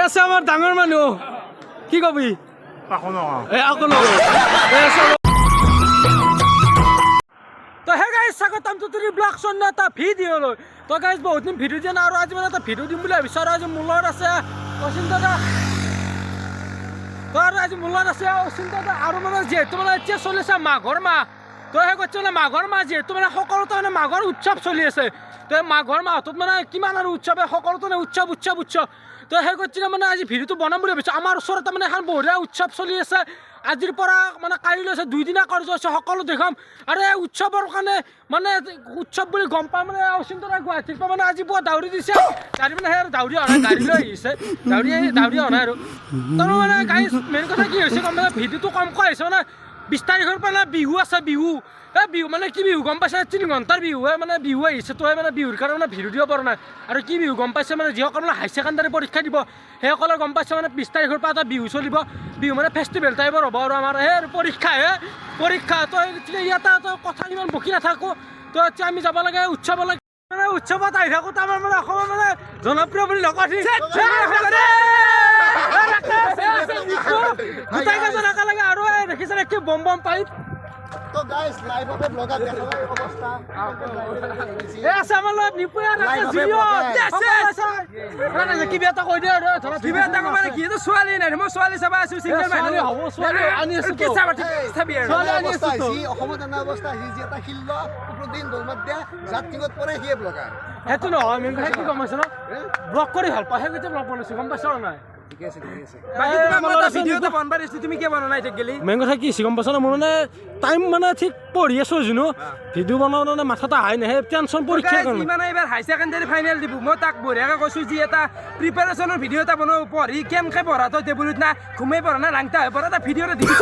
আছে আমাৰ ডাঙৰ মানুহ, কি কবি? এই আকৌ নকওঁ। এই আছে। তো হে গাইজ, স্বাগতম টু ব্লগ অন্য এটা ভিডিঅ'লৈ। তো গাইজ, বহুত দিন ভিডিঅ' দিয়া নাই আৰু আজি মানে এটা ভিডিঅ' দিম বুলি ভাবিছোঁ। আৰু আজি মোৰ লগত আছে অচিন্ত দা। তো আৰু আজি মোৰ লগত আছে অচিন্ত দা। আৰু মানে যিহেতু মানে এতিয়া চলিছে মাঘৰ মাহ, তো সেই কৈছে মানে মাঘৰ মাহ যিহেতু মানে সকলোতে মানে মাঘৰ উৎসৱ চলি আছে। তো এই মাঘৰ মাহটোত মানে কিমান আৰু উৎসৱ, সকলোতে মানে উৎসৱ উৎসৱ উৎসৱ। তো সেই গতিকে মানে আজি ভিডিঅ'টো বনাম বুলি ভাবিছোঁ। আমাৰ ওচৰতে মানে এখন বঢ়িয়া উৎসৱ চলি আছে। আজিৰ পৰা মানে কাইলৈ আছে, দুইদিনা কাৰ্য আছে, সকলো দেখাম। আৰু এই উৎসৱৰ কাৰণে মানে উৎসৱ বুলি গম পাই মানে অচিন্ত গুৱাহাটীৰ পৰা মানে আজি পুৱা দাউৰি দিছে গাড়ী, মানে সেই আৰু দাউৰি অহা নাই, গাড়ী লৈ আহিছে, দাউৰি দাউৰি অহা নাই। আৰু তাৰ মানে গাড়ী মেইন কথা কি হৈছে গম পাইছে, ভিডিঅ'টো কমকৈ আহিছে। মানে 20 তাৰিখৰ পৰা বিহু আছে, বিহু, এই বিহু মানে কি বিহু গম পাইছে, 3 ঘণ্টাৰ বিহু হয়, মানে বিহু আহিছে। তো মানে বিহুৰ কাৰণে মানে ভিডিঅ' দিব পৰা নাই। আৰু কি বিহু গম পাইছে, মানে যিসকল মানে হাই ছেকেণ্ডাৰী পৰীক্ষা দিব সেইসকলে গম পাইছে, মানে 20 তাৰিখৰ পৰা এটা বিহু চলিব, বিহু মানে ফেষ্টিভেল টাইপৰ হ'ব। আৰু আমাৰ সেই আৰু পৰীক্ষাহে পৰীক্ষা। তো গতিকে ইয়াতে কথা ইমান বকি নাথাকোঁ। তো এতিয়া আমি যাব লাগে উৎসৱ লাগে, মানে উৎসৱত আহি থাকোঁতে আমাৰ মানে অসমৰ মানে জনপ্ৰিয় বুলি নকওঁ, গোটেইকেইজন একেলগে। আৰু এই দেখিছে কি বম বম পাইপ। তো গাইস, লাইভ হবে ব্লগার দেখাবার অবস্থা। এই আছে আমাৰ লগত নিপুয়া। কিবা এটা কৈ দিয়ে আৰু কিবা এটা ক'ব মানে কি, এইটো ছোৱালী নাই, মই ছোৱালী চাবা আছো, চিংগল মানুহ। হ'ব, ছোৱালী আনি আছো। কি চাবা, ঠিক চাবি আৰু। ছোৱালী আনি অৱস্থা আছো। হৈছে অসমত, এনে অৱস্থা হৈছে যে এটা শিল ওপৰত দিন দলমাত দিয়া জাত টিঙত পৰে সিয়ে ব্লগাৰ। সেইটো নহয়, মেইন কথা কি গম পাইছ ন, ব্লগ কৰি ভাল পাওঁ, সেই ব্লগ বনাইছো, গম পাইছ নাই? ঠিকে আছে, ঠিকে আছে। বাকী তোমাক মই এটা ভিডিঅ' এটা বনাব দিছো, তুমি কিয় বনোৱা নাই এতিয়া গেলি? মেইন কথা কি হৈছে গম পাইছ ন, মোৰ মানে টাইম মানে ঠিক পঢ়ি আছো, যোনো ভিডিঅ' বনাব মানে মাথাটো আহাই নাই, সেই টেনশ্যন পৰীক্ষাৰ কাৰণে। মানে এইবাৰ হাই ছেকেণ্ডাৰী ফাইনেল দিব, মই তাক বঢ়িয়াকৈ কৈছো যে এটা প্ৰিপাৰেশ্যনৰ ভিডিঅ' এটা বনাব, পঢ়ি কেনেকৈ পঢ়া তই, টেবুলত না ঘুমাই পঢ়া না লাংটা হৈ পঢ়া, এটা ভিডিঅ' এটা দিবি।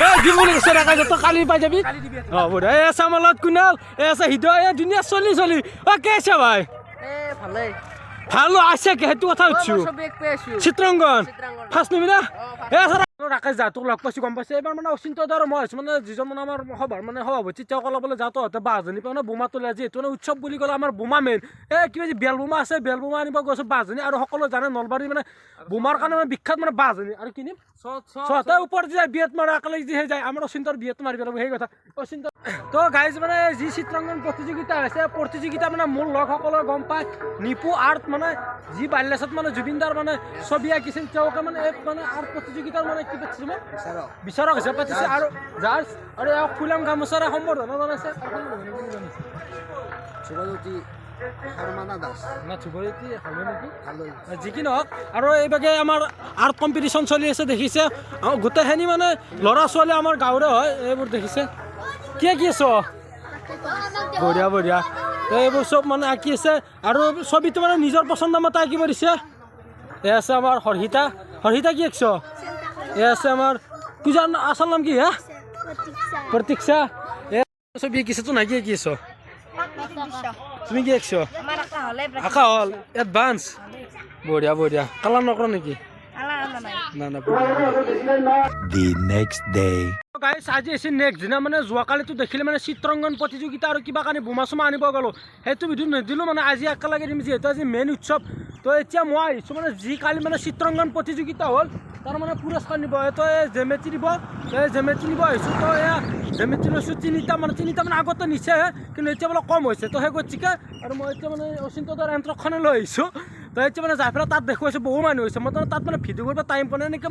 এই দিম বুলি কৈছে, তই কালি পাই যাবি। কালি দিবি। অঁ বঢ়িয়া। এই আছে আমাৰ লগত কুণাল, এই আছে হৃদয়, এই ধুনীয়া চলি চলি। অ কেছে ভাই? ভালেই। ভাল আছে, সেইটো কথা সুধছো। চিত্ৰাংগন ফাৰ্ষ্ট নিবি না? এই আছে ৰাকেশ দা, তোক লগ পাইছোঁ, গম পাইছে। এইবাৰ মানে অচিন্ত দা আৰু মই হৈছোঁ, মানে যিজন মানে আমাৰ সভাৰ মানে সভাপতি, তেওঁ ক'লে বোলে যা তহঁতে বাঁহজনী পৰা মানে বোমা তোলে। যিহেতু মানে উৎসৱ বুলি ক'লে আমাৰ বোমা মেইন। এই কিবা যে বেল বোমা আছে, বেল বোমা আনিব গৈছোঁ বাঁহজনী। আৰু সকলোৱে জানে নলবাৰী মানে বোমাৰ কাৰণে মানে বিখ্যাত, মানে বাঁহজনী আৰু কিনিম ছটা ওপৰত যায় বিয়াত মাৰা একেলগে যি যায়, আমাৰ অচিন্তৰ বিয়াত মাৰিব লাগিব সেই কথা অচিন্ত। তো গাইজ, মানে যি চিত্ৰাংকন প্ৰতিযোগিতা হৈছে, প্ৰতিযোগিতা মানে মোৰ লগসকলে গম পায়, নিপু আৰ্ট মানে যি বাল্যাছত মানে জুবিনদাৰ মানে ছবি আঁকিছিল, তেওঁকে মানে এক মানে আৰ্ট প্ৰতিযোগিতাৰ মানে কি পাতিছে, মই বিচাৰক হিচাপে পাতিছে আৰু জাৰ্জ আৰু এওঁক ফুলাম গামোচাৰে সম্বৰ্ধনা জনাইছে। ধ্ৰুৱজ্যোতি শৰ্মানা দাস। না, ধ্ৰুৱজ্যোতি হালৈ নেকি? হালৈ। যি কি নহওক, আৰু এইভাগে আমাৰ আৰ্ট কম্পিটিশ্যন চলি আছে, দেখিছে গোটেইখিনি মানে ল'ৰা ছোৱালী আমাৰ গাঁৱৰে হয়। এইবোৰ দেখিছে কি আঁকি আছ? বঢ়িয়া বঢ়িয়া। এইবোৰ চব মানে আঁকি আছে আৰু ছবিটো মানে নিজৰ পচন্দ মতে আঁকিব দিছে। এই আছে আমাৰ হৰ্ষিতা। হৰ্ষিতা, কি আঁকিছ? এই আছে আমাৰ পূজাৰ আচল নাম কি হা? প্ৰতীক্ষা। এই ছবি আঁকিছে তো নাই? কি আঁকি আছ তুমি? কি আঁকিছ? আঁকা হ'ল এডভান্স, বঢ়িয়া বঢ়িয়া। কালাৰ নকৰ নেকি? না না। The next day. Guys, আজি হৈছে নেক্সট দিনা। মানে যোৱাকালিতো দেখিলে মানে চিত্ৰাংকন প্ৰতিযোগিতা আৰু কিবা কাৰণে বোমা চোমা আনিব গ'লোঁ, সেইটো ভিডিঅ' নিদিলোঁ, মানে আজি একেলগে দিম যিহেতু আজি মেইন উৎসৱ। তো এতিয়া মই আহিছোঁ, মানে যি কালি মানে চিত্ৰাংকন প্ৰতিযোগিতা হ'ল তাৰ মানে পুৰস্কাৰ নিব, তো এই জেমেটি দিব, এই জেমেটি নিব আহিছোঁ। তো এয়া জেমেটি লৈছোঁ তিনিটা, মানে তিনিটা মানে আগতে নিছেহে, কিন্তু এতিয়া বোলে কম হৈছে। তো সেই গতিকে আৰু মই এতিয়া মানে অচিন্ত দাৰ এণ্ট্ৰকখনে লৈ আহিছোঁ। তো এতিয়া মানে যাই পেলাই তাত দেখুৱাইছোঁ, বহু মানুহ হৈছে, মই তাত মানে ভিডিঅ' কৰিব টাইম পোৱা নাই এনেকৈ।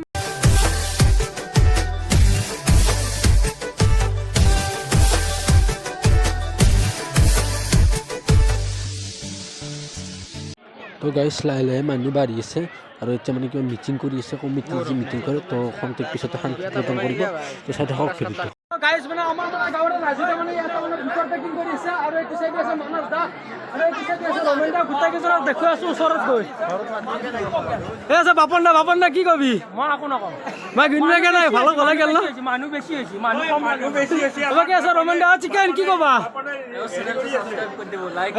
তো গাইজ, লাহে লাহে মানুহ বাঢ়ি আছে আৰু এতিয়া মানে কিবা মিটিং কৰি আছে, কমিটি যি মিটিং কৰে। তো খন্তেক পিছতে শান্তি প্ৰদান কৰিব। তো চাই থাকক ভিডিঅ'টো। গাইজ, মানে আমাৰ মানে গাঁৱৰে ৰাজুদা মানে ইয়াতে মানে বুটৰ পেকিং কৰি আছে। আৰু এইটো চাইডে আছে মানস দা আৰু এইটো চাইডে আছে ৰমেন দা। গোটেইকেইজনক দেখুৱাই আছো ওচৰত গৈ। এই আছে বাপন দা। বাপন দা, কি কবি? মই একো নকওঁ। মই গুণবাকে নাই, ভালো গ'লে গেল না। মানুহ বেছি হৈছে, মানুহ কম, বেছি হৈছে। কি আছে ৰমেন দা? চিকেন কি কবা?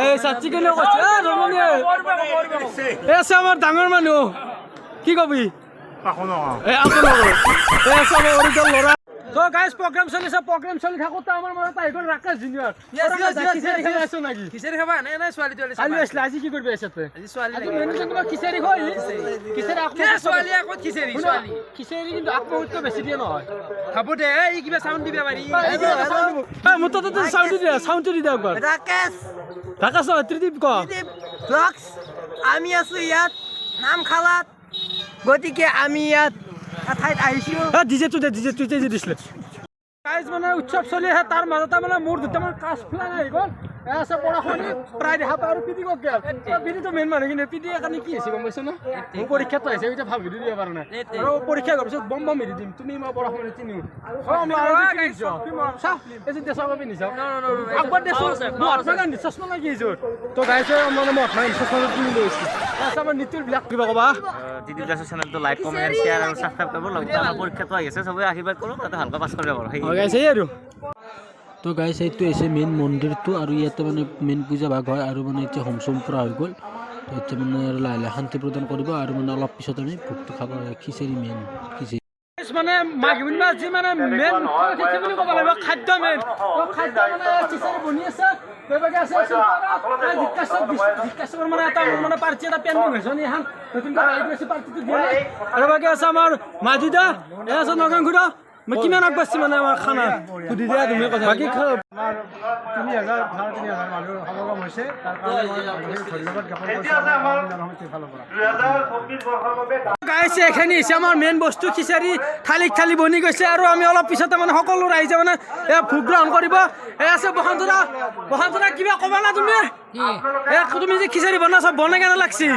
এই চাৰ চিকেনে কৈছে। এই ৰমেন, এই আছে আমাৰ ডাঙৰ মানুহ, কি কবি? এই আকৌ নকওঁ। এই আছে আমাৰ অৰিজিনেল ল'ৰা। তো গাইস প্ৰগ্ৰাম চলিছে, প্ৰগ্ৰাম চলি থাকোঁতে আমাৰ মাজত আহি গ'ল ৰাকেশ জুনিয়ৰ। খিচাৰি নেকি? খিচাৰি খাবা নাই? নাই, ছোৱালী তোৱালী। কালি আহিছিলে, আজি কি কৰিবি আহিছে তই? আজি ছোৱালী। আজি মেনু তোমাৰ খিচাৰি খোৱা। খিচাৰি ছোৱালী আকৌ খিচাৰি, ছোৱালী খিচাৰি কিন্তু আকমতকৈ বেছি দিয়ে নহয়। হ'ব দে, এই কিবা চাউণ্ড দিবা পাৰি। মোৰ তাতে চাউণ্ড দি দিয়া, চাউণ্ডটো দি দিয়া একবাৰ। ৰাকেশ, ৰাকেশ নহয়, ত্ৰিদীপ ক। ব্লগছ। আমি আছো ইয়াত নামখালাত, গতিকে আমি ইয়াত এঠাইত আহিছোঁ। ডিজেটো দে, ডিজেটো যে দিছিলে। গাইজ, মানে উৎসৱ চলি আছে, তাৰ মাজতে মানে মোৰ দুটামান কাজ প্লেন আহি গ'ল। এয়া আছে পঢ়া-শুনি প্ৰায় দেখা পায় আৰু পিটি কক। পিটিটো মেইন মানুহ, কিন্তু পিটি কাৰণে কি হৈছে গম পাইছ না? মোৰ পৰীক্ষাটো আহিছে, এতিয়া ভাল ভিডিঅ' দিব পৰা নাই আৰু পৰীক্ষা হোৱাৰ পিছত বম বম ভিডিঅ' দিম। তুমি মই পঢ়া শুনি তিনিও। পিন্ধিছ একবাৰ দেচোন, মহাত্মা গান্ধী চশমা লাগি আহিছো। তো গাইছে, মানে মহাত্মা গান্ধী চশমা কিনি লৈ আহিছো। আমাৰ নীতিৰ বিলাক কিবা ক'বা? ত্ৰিদীপ দাসৰ চেনেলটো লাইক, কমেণ্ট, শ্বেয়াৰ আৰু ছাবস্ক্ৰাইব কৰিব। লগতে আমাৰ পৰীক্ষাটো আহি আছে, চবে আশীৰ্বাদ কৰক যাতে ভালকৈ পাছ কৰিব পাৰোঁ। সেই আৰু তো গাইছ, এইটো হৈছে মেইন মন্দিৰটো আৰু ইয়াতে মানে মেইন পূজা ভাগ হয় আৰু মানে এতিয়া হোম চোম পূৰা হৈ গ'ল। তো এতিয়া মানে আৰু লাহে লাহে শান্তি প্ৰদান কৰিব আৰু মানে অলপ পিছত আমি ভোগটো খাব। খিচিৰি, মেইন খিচিৰি। মানে মাঘ বিহু যি মানে মেইন বুলি ক'ব লাগিব, খাদ্য, মেইন খাদ্য মানে খিচিৰি বনি আছে। মানে এটা মানে পাৰ্টি এটা পেণ্ডিং হৈছে নি, এখন নতুনকৈ আহি গৈছে, পাৰ্টিটো দিয়া নাই। আৰু বাকী আছে আমাৰ মাজুদা, এয়া আছে নগেন খুৰা। কিমান আগবাঢ়িছে মানে আমাৰ খানা সুধি দিয়া তুমি কথা। বাকী আমাৰ 3000, 3500 মানুহৰ সমাগম হৈছে, তাৰ কাৰণে মই অশেষ ধন্যবাদ জ্ঞাপন কৰিছোঁ আমাৰ সমিতিৰ ফালৰ পৰা। গাইছে, এইখিনি হৈছে আমাৰ মেইন বস্তু খিচাৰি, থালিক থালি বনি গৈছে আৰু আমি অলপ পিছতে মানে সকলো ৰাইজে মানে এই ভোগ গ্ৰহণ কৰিব। এই আছে বসন্ত দা। বসন্ত দা, কিবা ক'বা না তুমি? এ তুমি যে খিচাৰি বনাইছা, বনাই কেনে লাগছি?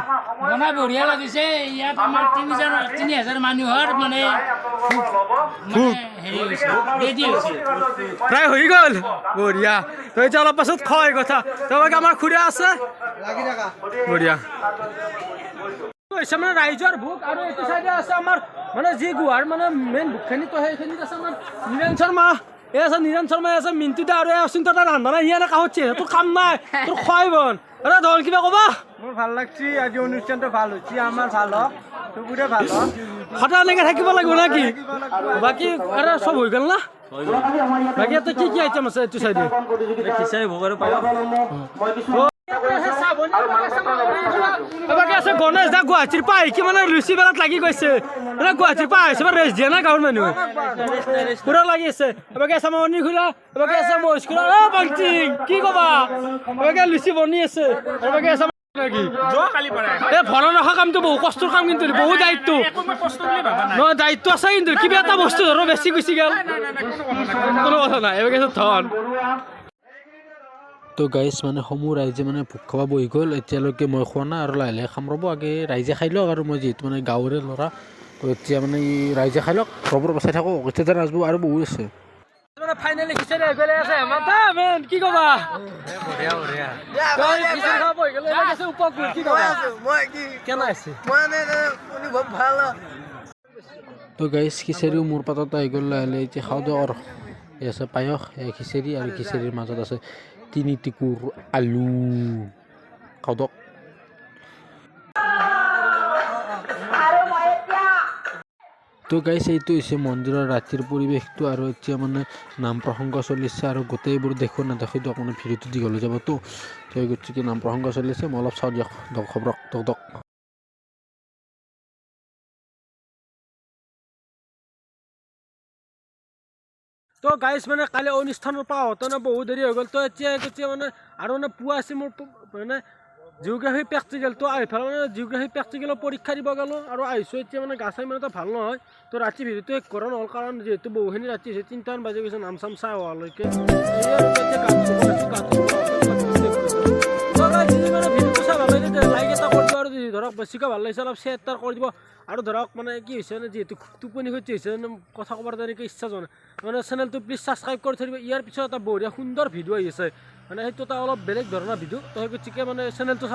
বনাই বঢ়িয়া লাগিছে। ইয়াত আমাৰ 3000 মানুহৰ মানে হেৰি হৈছে, ৰেডি হৈছে। প্ৰায় হৈ গ'ল, বঢ়িয়া। তো এতিয়া অলপ পাছত খোৱাই কথা। তো আমাৰ খুৰা আছে, বঢ়িয়া হৈছে। মানে ৰাইজৰ ভোগ আৰু এইটো চাইডে আছে আমাৰ মানে যি গুহাৰ মানে মেইন ভোগখিনি। তো সেইখিনিত আছে আমাৰ নীৰেন শৰ্মা, এই আছে নীৰেন শৰ্মা, এই আছে মিণ্টু দা আৰু এই অচিন্ত দা। ৰান্ধা নাই, সি কাষত তোৰ কাম নাই, তোৰ খুৱাই বন। আৰে ধন, কিবা ক'বা? মোৰ ভাল লাগছি, আজি অনুষ্ঠানটো ভাল হৈছে। আমাৰ ভাল হওক, চবৰে ভাল হওক। সদায় এনেকৈ থাকিব লাগিব না কি? বাকী আৰু চব হৈ গ'ল না? বাকী ইয়াতে কি কি আইটেম আছে এইটো চাইডে? খিচাৰি ভোগ আৰু পায়স। বাকী আছে গণেশ দা, গুৱাহাটীৰ পৰা আহি মানে লুচি বেলাত লাগি গৈছে। মানে গুৱাহাটীৰ পৰা আহিছে, ৰেষ্ট দিয়া নাই, গাঁৱৰ মানুহ পুৰা লাগি আছে। বাকী আছে আমাৰ অনি খুৰা, বাকী আছে মহেশ খুৰা। অ বাংচিং, কি ক'বা? বাকী লুচি বনি আছে আৰু বাকী আছে এই ভৰা ৰখা কামটো বহু কষ্টৰ কাম, কিন্তু বহুত দায়িত্ব নহয়, দায়িত্ব আছে। কিন্তু কিবা এটা বস্তু ধৰ বেছি গুচি গ'ল, কোনো কথা নাই। এইবাৰ ধন। তো গাইছ, মানে সমূহ ৰাইজে মানে ভোগ খাব বহি গ'ল। এতিয়ালৈকে মই খোৱা নাই আৰু লাহে লাহে খাম ৰ'ব। আগে ৰাইজে খাই লওক আৰু মই যিহেতু মানে গাঁৱৰে ল'ৰা, তো এতিয়া মানে ৰাইজে খাই লওক, ৰ'ব ৰ'ব, চাই থাকোঁ। এতিয়া নাচব আৰু বহুত আছে। মানে ফাইনেলি খিচাৰি আহি গ'লে, আছে হেমন্ত মেন, কি ক'বা? কি ক'বা? মই কি কেনে আছে? মই অনুভৱ ভাল। তো গাইছ, খিচাৰিও মোৰ পাতত আহি গ'ল। লাহে লাহে এতিয়া খাওঁ দিয়ক। আৰু এই আছে পায়স, এই খিচাৰি আৰু খিচাৰিৰ মাজত আছে 3 টুকুৰ আলু। খাওঁ দিয়ক। তো গাইছ, এইটো হৈছে মন্দিৰৰ ৰাতিৰ পৰিৱেশটো আৰু এতিয়া মানে নাম প্ৰসংগ চলিছে আৰু গোটেইবোৰ দেখো নেদেখো দিয়ক, মানে ভিডিঅ'টো দীঘল হৈ যাবতো। তো গতিকে নাম প্ৰসংগ চলিছে, মই অলপ চাওঁ দিয়ক। দক খবৰক দক দক। তো গাইছ, মানে কালি অনুষ্ঠানৰ পৰা আহোঁতে মানে বহুত দেৰি হৈ গ'ল। তো এতিয়া এতিয়া মানে আৰু মানে পুৱা আছে মোৰ মানে জিঅ'গ্ৰাফী প্ৰেক্টিকেল। তো আহি পেলাই মানে জিঅ'গ্ৰাফী প্ৰেক্টিকেলৰ পৰীক্ষা দিব গ'লোঁ আৰু আহিছোঁ। এতিয়া মানে গা চা ইমান এটা ভাল নহয়। তো ৰাতি ভিডিঅ'টো শেষ কৰা নহ'ল, কাৰণ যিহেতু বহুখিনি ৰাতি হৈছে, 3টামান বাজি গৈছে নাম চাম চাই হোৱালৈকে। মানে ভিডিঅ'টো চাই ভাল লাগিছে, লাইক এটা কৰি দিব আৰু ধৰক বেছিকৈ ভাল লাগিছে, অলপ শ্বেয়াৰ টেয়াৰ কৰি দিব। আৰু ধৰক মানে কি হৈছে, মানে যিহেতু টোপনি ক্ষতি হৈছে, মানে কথা ক'বৰ তেনেকৈ ইচ্ছা যোৱা নাই। মানে চেনেলটো প্লিজ ছাবস্ক্ৰাইব কৰি থৈ দিব। ইয়াৰ পিছত এটা বঢ়িয়া সুন্দৰ ভিডিঅ' আহি আছে, মানে সেইটো এটা অলপ বেলেগ ধৰণৰ ভিডিঅ'। তো সেই গতিকে মানে চেনেলটো